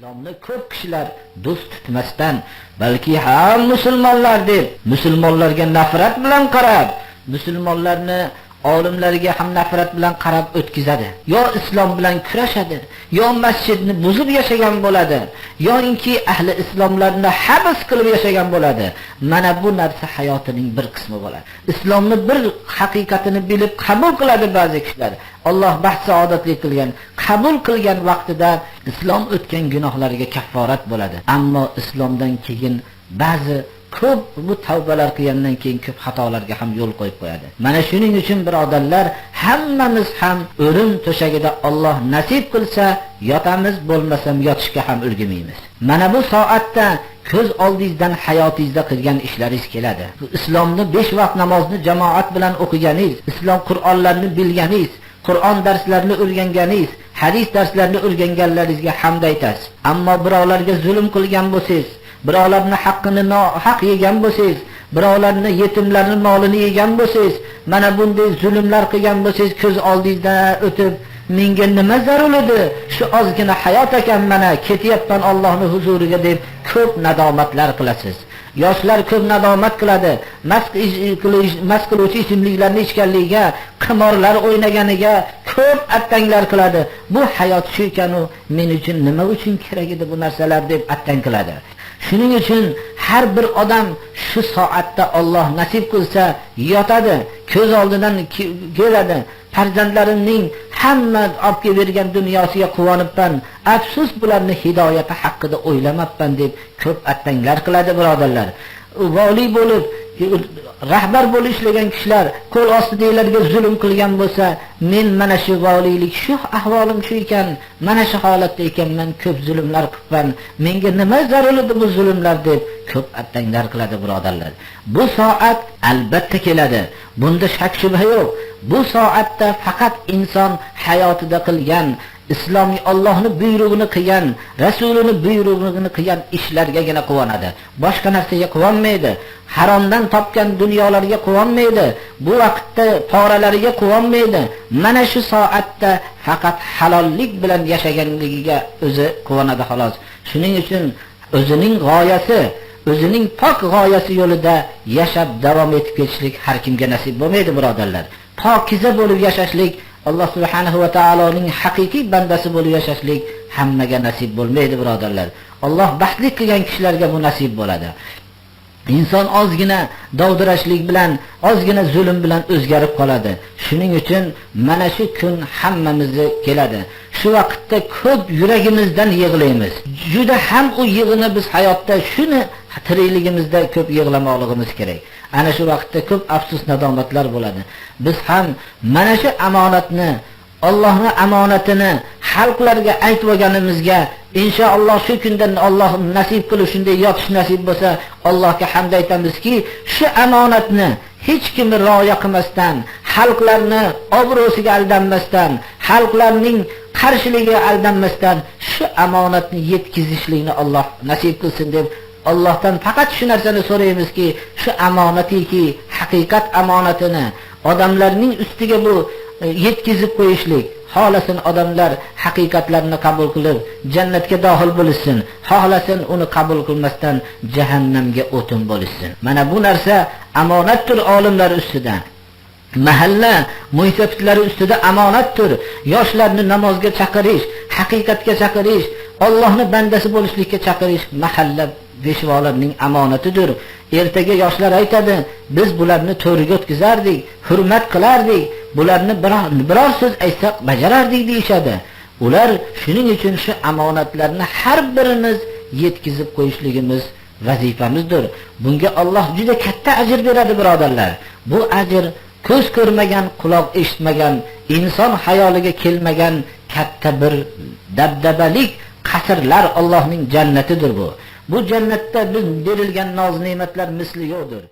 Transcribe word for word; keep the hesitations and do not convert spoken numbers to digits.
ئىسلامنى كۆپ كىشىلەر دوست تۇتماستىن، بەلكى ھەم مۇسۇلمانلار دەپ، مۇسۇلمانلارغا نەپرەت بىلەن قاراپ، مۇسۇلمانلارنى ئالىملارغا ھەم نەپرەت بىلەن قاراپ ئۆتكۈزىدۇ. يا ئىسلام بىلەن كۈرەشىدۇ، يا مەسچىتنى بۇزۇپ ياشىغان بولىدۇ، ياكى ئەھلى ئىسلاملارنى ھەبس قىلىپ ياشىغان بولىدۇ. مانا بۇ نەرسە ھاياتىنىڭ بىر قىسمى بولىدۇ. ئىسلامنى بىر ھەقىقەتىنى بىلىپ قوبۇل قىلىدۇ بەزى كىشىلەر. ئاللاھ بەخت سائادەتلىك قىلغان، قوبۇل قىلغان ۋاقتىدا ئىسلام ئۆتكەن گۇناھلارغا كاففارەت بولىدۇ. ئەمما ئىسلامدىن كېيىن بەزى كۆپ بۇ تەۋبىلەر قىلغاندىن كېيىن كۆپ خاتالارغا ھەم يول قويۇپ قويىدۇ. مانا شۇنىڭ ئۈچۈن بۇرادەرلەر، ھەممىمىز ھەم ئۆلۈم تۆشىكىدە ئاللاھ نەسىپ قىلسا ياتىمىز، بولمىسا ياتىشقا ھەم ئۈلگۈرمەيمىز. مانا بۇ سائەتتە كۆز ئالدىڭىزدىن ھاياتىڭىزدا قىلغان ئىشلىرىڭىز كېلىدۇ. ئىسلامنى بەش ۋاقىت نامازنى جامائەت بىلەن ئوقۇغىنىڭىز، ئىسلام قۇرئانلارنى بىلگىنىڭىز، قۇرئان دەرسلەرنى ئۆگەنگىنىڭىز، ھەدىس دەرسلەرنى ئۆگەنگەنلىرىڭىزگە ھەمد ئېيتىمىز. ئەمما بىراۋلارغا زۇلۇم قىلغان بولسىڭىز، بىراۋلارنى ھەققىنى ناھەق يېگەن بولسىڭىز، بىراۋلارنى يېتىملەرنى مالىنى يېگەن بولسىڭىز، مانا بۇنداق زۇلۇملار قىلغان بولسىڭىز، كۆز ئالدىڭىزدا ئۆتۈپ، مېنىڭگە نېمە زەرۇر ئىدى؟ شۇ ئازغىنا ھايات ئىكەن، مانا كېتىۋاتىمەن ئاللاھنىڭ ھۇزۇرىغا دەپ كۆپ نادامەتلەر قىلىسىز. ياشلار كۆپ نادامەت قىلىدۇ. مەست ئىچ-، قىلىش-، مەست قىلىۋېتىش ئىچىملىكلەرنى ئىچكەنلىكىگە، قىمارلار ئوينىغىنىغا كۆپ ئەتتەڭلەر قىلىدۇ. بۇ ھايات شۇ ئىكەن، ئۇ مەن ئۈچۈن نېمە ئۈچۈن كېرەك ئىدى بۇ نەرسىلەر دەپ ئەتتەڭ قىلىدۇ. شۇنىڭ ئۈچۈن ھەر بىر ئادەم شۇ سائەتتە ئاللاھ نەسىپ قىلسا ياتىدۇ، كۆز ئالدىدىن كى-، كېلىدۇ. پەرزەنتلىرىمنىڭ ھەممە ئاپكېلىپ بەرگەن دۇنياسىغا قۇۋانىپمەن، ئەپسۇس بۇلارنى ھىدايىتى ھەققىدە ئويلىماپتىمەن دەپ كۆپ ئەتتەڭلەر قىلىدۇ بۇرادەرلەر. ۋالىي بولۇپ، رەھبەر بولۇپ ئىشلىگەن كىشىلەر قول ئاستىدىكىلەرگە زۇلۇم قىلغان بولسا، مەن مانا شۇ ۋالىيلىك شۇ ئەھۋالىم شۇ ئىكەن، مانا شۇ ھالەتتە ئىكەن، مەن كۆپ زۇلۇملار قىلىپمەن، مەڭگە نېمە زەرۇر ئىدى بۇ زۇلۇملار دەپ كۆپ ئەتتەڭلەر قىلىدۇ بۇرادەرلەر. بۇ سائەت ئەلبەتتە كېلىدۇ. بۇندا شەك شۈبھە يوق. بۇ سائەتتە پەقەت ئىنسان ھاياتىدا قىلغان ئىسلامنى، ئاللاھنى بۇيرۇغىنى قىلغان، رەسۇلىنى بۇيرۇغىنى قىلغان ئىشلارغىگىنە قۇۋانىدۇ. باشقا نەرسىگە قۇۋانمايدۇ. ھارامدىن تاپقان دۇنيالارغا قۇۋانمايدۇ. بۇ ۋاقىتتا پارىلەرگە قۇۋانمايدۇ. مانا شۇ سائەتتە پەقەت ھالاللىق بىلەن ياشىغانلىقىغا ئۆزى قۇۋانىدۇ، خالاس. شۇنىڭ ئۈچۈن ئۆزىنىڭ غايەسى، ئۆزىنىڭ پاك غايەسى يولىدا ياشاپ داۋام ئېتىپ كېتىشلىك ھەر كىمگە نەسىپ بولمايدۇ، بۇرادەرلەر. پاكىزە بولۇپ ياشاشلىق، ئاللاھ سۇبھانەھۇ ۋە تائالانىڭ ھەقىقىي بەندىسى بولۇپ ياشاشلىق ھەممىگە نەسىپ بولمايدۇ، بۇرادەرلەر. ئاللاھ بەختلىك قىلغان كىشىلەرگە بۇ نەسىپ بولىدۇ. ئىنسان ئازغىنا داۋدىراشلىق بىلەن، ئازغىنا زۇلۇم بىلەن ئۆزگىرىپ قالىدۇ. شۇنىڭ ئۈچۈن مانا شۇ كۈن ھەممىمىزگە كېلىدۇ. شۇ ۋاقىتتا كۆپ يۈرىكىمىزدىن يىغلايمىز. جۈدە ھەم ئۇ يىغىنى بىز ھاياتتا شۇنى تىرىكلىكىمىزدە كۆپ يىغلىماقلىقىمىز كېرەك. ئەنە شۇ ۋاقىتتا كۆپ ئەپسۇس نادامەتلەر بولىدۇ. بىز ھەم مانا شۇ ئامانەتنى، ئاللاھنىڭ ئامانىتىنى خەلقلەرگە ئېيتىۋالغىنىمىزگە، ئىنشائاللاھ شۇ كۈندىن ئاللاھ نەسىپ قىلىپ شۇنداق ياتىش نەسىپ بولسا، ئاللاھقا ھەمد ئېيتىمىزكى، شۇ ئامانەتنى ھېچكىم رىيا قىلماستىن، خەلقلەرنى ئابرۇسىغا ئالدانماستىن، خەلقلەرنىڭ قارشىلىقىغا ئالدانماستىن، شۇ ئامانەتنى يەتكۈزۈشلىكنى ئاللاھ نەسىپ قىلسۇن دەپ، ئاللاھتىن پەقەت شۇ نەرسىنى سورايمىزكى، شۇ ئامانىتىكى، ھەقىقەت ئامانىتىنى ئادەملەرنىڭ ئۈستىگە بۇ، ئە، يەتكۈزۈپ قويۇشلۇق. خالىسۇن ئادەملەر ھەقىقەتلەرنى قوبۇل قىلىپ، جەننەتكە داخىل بولۇشسۇن. خالىسۇن ئۇنى قوبۇل قىلماستىن، جەھەننەمگە ئوتۇن بولۇشسۇن. مانا بۇ نەرسە ئامانەتتۇر ئالىملار ئۈستىدە. مەھەللە مۇناسىۋەتلەر ئۈستىدە ئامانەتتۇر. ياشلارنى نامازغا چاقىرىش، ھەقىقەتكە چاقىرىش، ئاللاھنى بەندىسى بولۇشلۇققا چاقىرىش مەھەللە پېشۋالىرىنىڭ ئامانىتىدۇر. ئەتىگە ياشلار ئېيتىدۇ، بىز بۇلارنى تۆرگە ئۆتكۈزەردۇق، ھۆرمەت قىلاردۇق، بۇلارنى بىرار، بىرار سۆز ئېيتساق باجاراردۇق دېيىشىدۇ. ئۇلار شۇنىڭ ئۈچۈن شۇ ئامانەتلەرنى ھەر بىرىمىز يەتكۈزۈپ قويۇشلۇقىمىز ۋەزىپىمىزدۇر. بۇنىڭغا ئاللاھ جۈدە كاتتا ئەجىر بېرىدۇ، بۇرادەرلەر. بۇ ئەجىر كۆز كۆرمىگەن، قۇلاق ئېشىتمىگەن، ئىنسان خىيالىغا كەلمىگەن كاتتا بىر دەبدەبىلىك قەسىرلەر، ئاللاھنىڭ جەننىتىدۇر بۇ. بۇ جەننەتتە بىز بېرىلگەن ناز-نېمەتلەر مىسلى يوقتۇر.